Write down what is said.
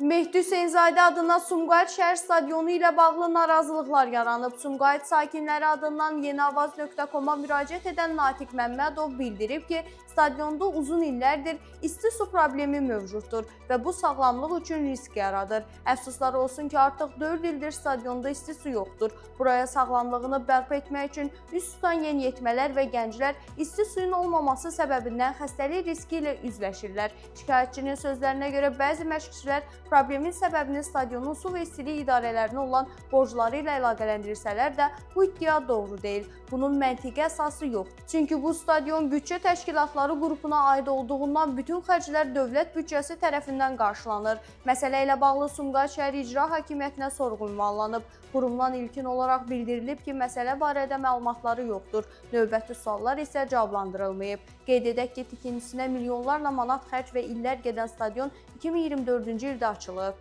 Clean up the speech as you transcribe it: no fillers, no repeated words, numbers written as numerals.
Mehdi Hüseynzadə adına Sumqayıt şəhər stadionu ilə bağlı narazılıqlar yaranıb. Sumqayıt sakinləri adından yeniavaz.com-a müraciət edən Natiq Məmmədov bildirib ki, stadionda uzun illərdir isti su problemi mövcuddur və bu sağlamlıq üçün risk yaradır. Əfsuslar olsun ki, artıq 4 ildir stadionda isti su yoxdur. Buraya sağlamlığını bərpa etmək üçün üz tutan yeniyetmələr və gənclər isti suyun olmaması səbəbindən xəstəlik riski ilə üzləşirlər. Şikayətçinin sözlərinə görə bəzi məşqçilər problemin səbəbini stadionun su və istilik idarələrinə olan borcları ilə əlaqələndirsələr də, bu iddia doğru deyil. Bunun məntiqi əsası yoxdur. Çünki bu stadion büdcə təşkilatları qrupuna aid olduğundan bütün xərclər dövlət büdcəsi tərəfindən qarşılanır. Məsələ ilə bağlı Sumqayıt şəhər İcra Hakimiyyətinə sorğu ünvanlanıb. Qurumdan ilkin olaraq bildirilib ki, məsələ barədə məlumatları yoxdur. Növbəti suallar isə cavablandırılmayıb. Qeyd edək ki, tikintisinə milyonlarla manat xərc və illər gedən stadion 2024-cü ildə açılıb.